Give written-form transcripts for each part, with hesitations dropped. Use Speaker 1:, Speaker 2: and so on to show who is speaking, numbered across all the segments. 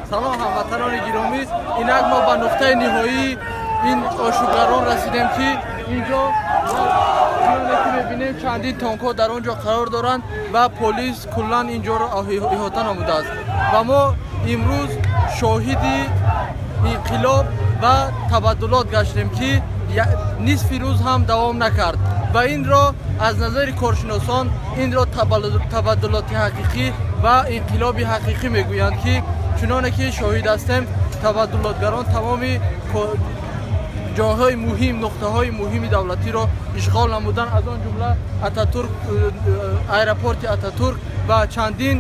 Speaker 1: Салом ҳамватанони гиромӣ, инак мо ба нуқтаи ниҳоии ин ошӯбгарон расидем, ки инҷо ки мебинем чандин танкҳо дар он ҷо қарор доранд ва полис куллан инҷоро иҳота намудааст. Ва мо имрӯз шоҳиди инқилоб ва табаддулот гаштем, ки нисфи рӯз ҳам давом накард ва инро аз назари коршиносон инро табаддулоти ҳақиқӣ ва инқилоби ҳақиқӣ мегӯянд, ки чуноне ки шоҳид ҳастем, табаддулотгарон тамоми ҷойҳои муҳим, нуқтаҳои муҳими давлатиро ишғол намуданд, аз он ҷумла Ататурк, аэропорти Ататурк ва чандин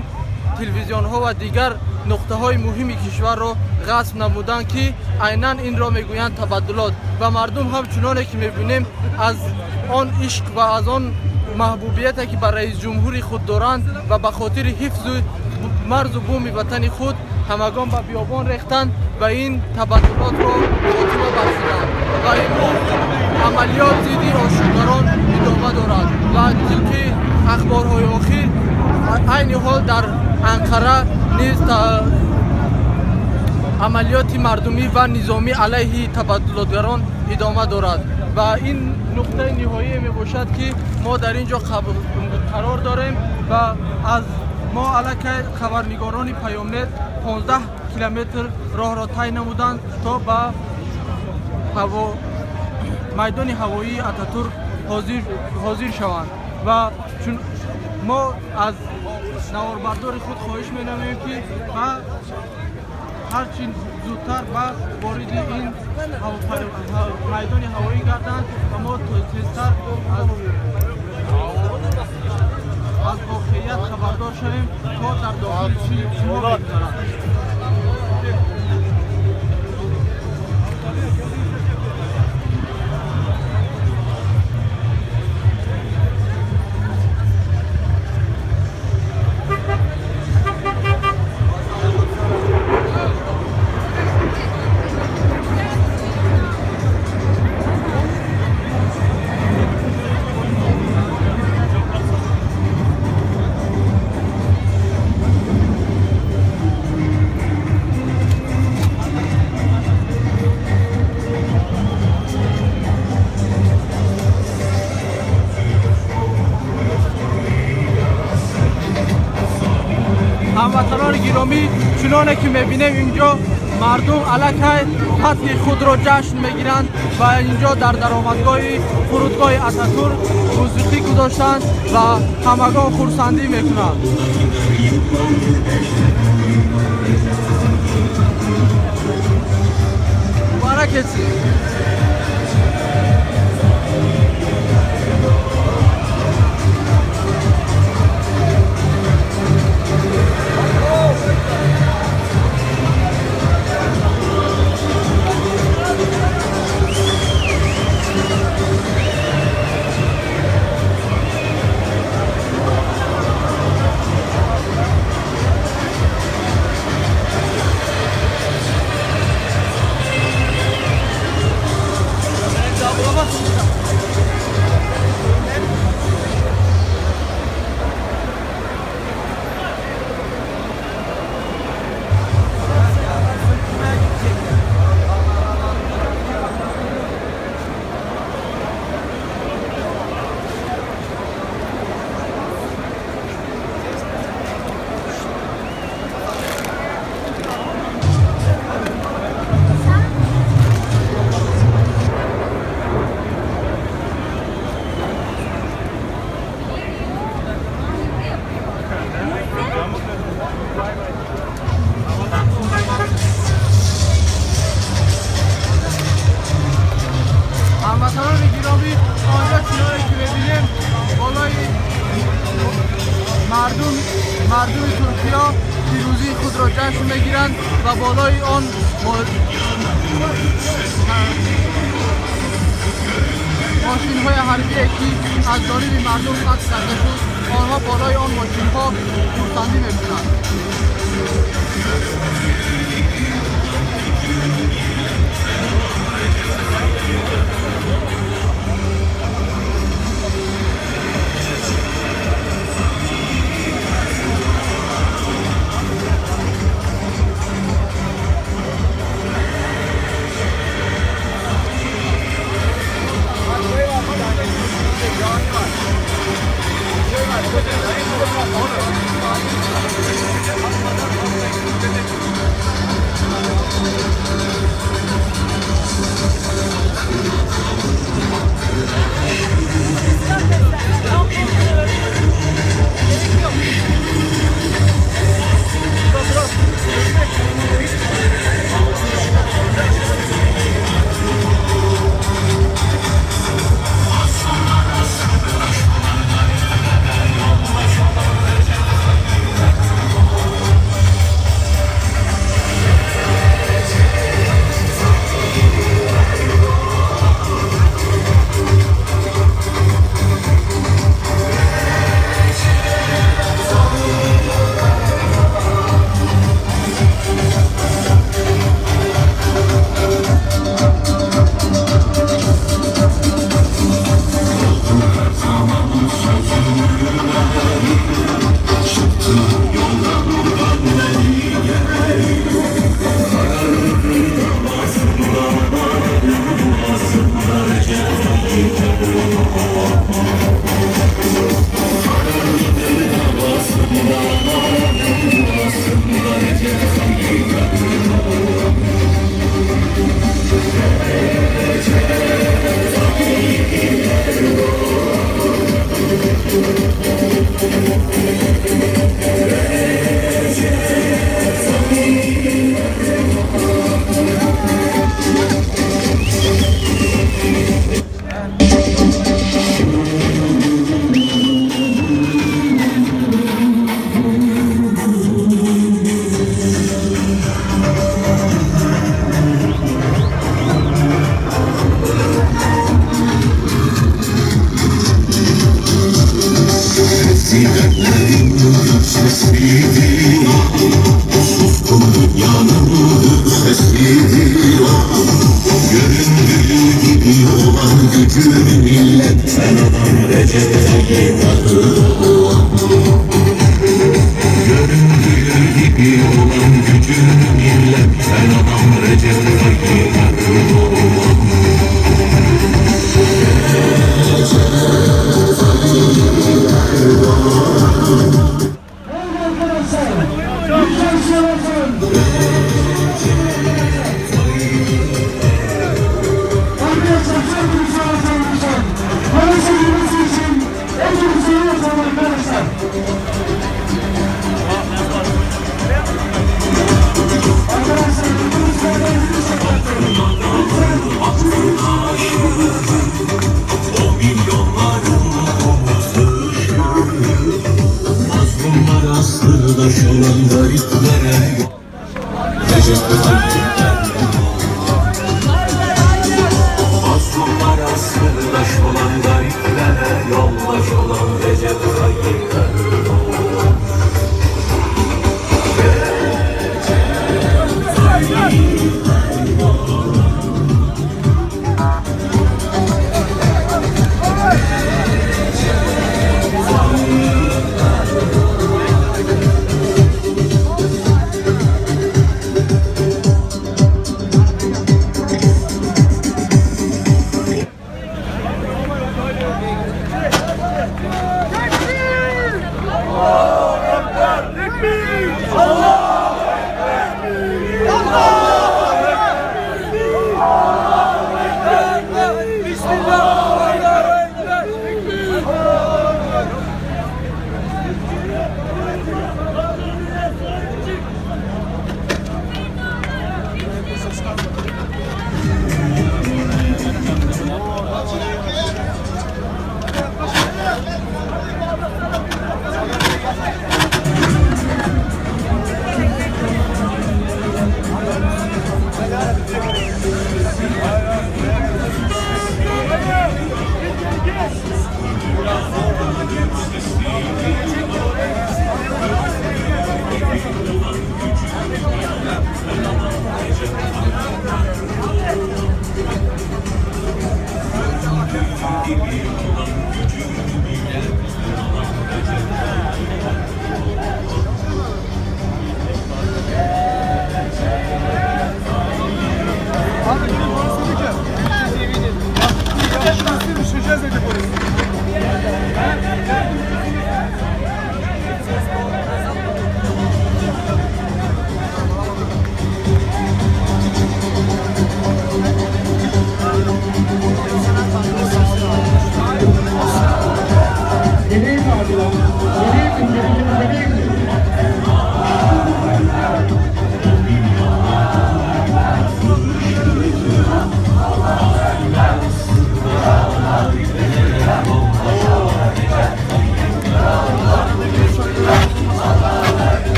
Speaker 1: телевизионҳо ва дигар нуқтаҳои муҳими кишварро ғасб намуданд, ки айнан инро мегӯянд табаддулот. Ва мардум ҳам чуноне ки мебинем аз он ишқ ва аз он маҳбубияте ки ба раис ҷумҳури худ доранд ва ба хотири ҳифзу марзу буми ватани худ ҳамагон ба биёбон рехтанд ва ин табаддулотро хотима бахшиданд. Ва имрӯз амалиёт зидди ошӯбгарон идома дорад ва тибқи ахборҳои охир айни ҳол дар Анқара низ амалиёти мардумӣ ва низомӣ алайҳи табаддулотгарон идома дорад. Ва ин нуқтаи ниҳоие мебошад, ки мо дар ин ҷо қарор дорем ва аз мо аллакай хабарнигорони Паёмнет 15 километр роҳро тай намуданд то ба майдони ҳавоии Ататурк ҳозир шаванд. Ва чун мо аз наворбардори худ хоҳиш менамоем, ки ба ҳарчи зудтар ба вориди ин майдони ҳавоӣ гарданд ва мо тезтар аз воқеият хабардор шавем, то дар дохил чӣ мегузарад. ҳамватанони гиромӣ, чуноне ки мебинем инҷо мардум аллакай фатҳи худро ҷашн мегиранд ва инҷо дар даромадгоҳи фурудгоҳи Ататурк мусиқӣ гузоштанд ва ҳамагон хурсандӣ мекунанд. Муборак etsin. ҳамватанони гиромӣ, онҷо чуноне ки мебинем болои мардуми Туркия пирӯзии худро ҷашн мегиранд ва болои он мошинҳои ҳарбие ки аз ҷониби мардум қатл карда шуд, онҳо болои он мошинҳо хурсандӣ мекунанд.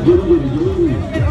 Speaker 2: Geri geri geri.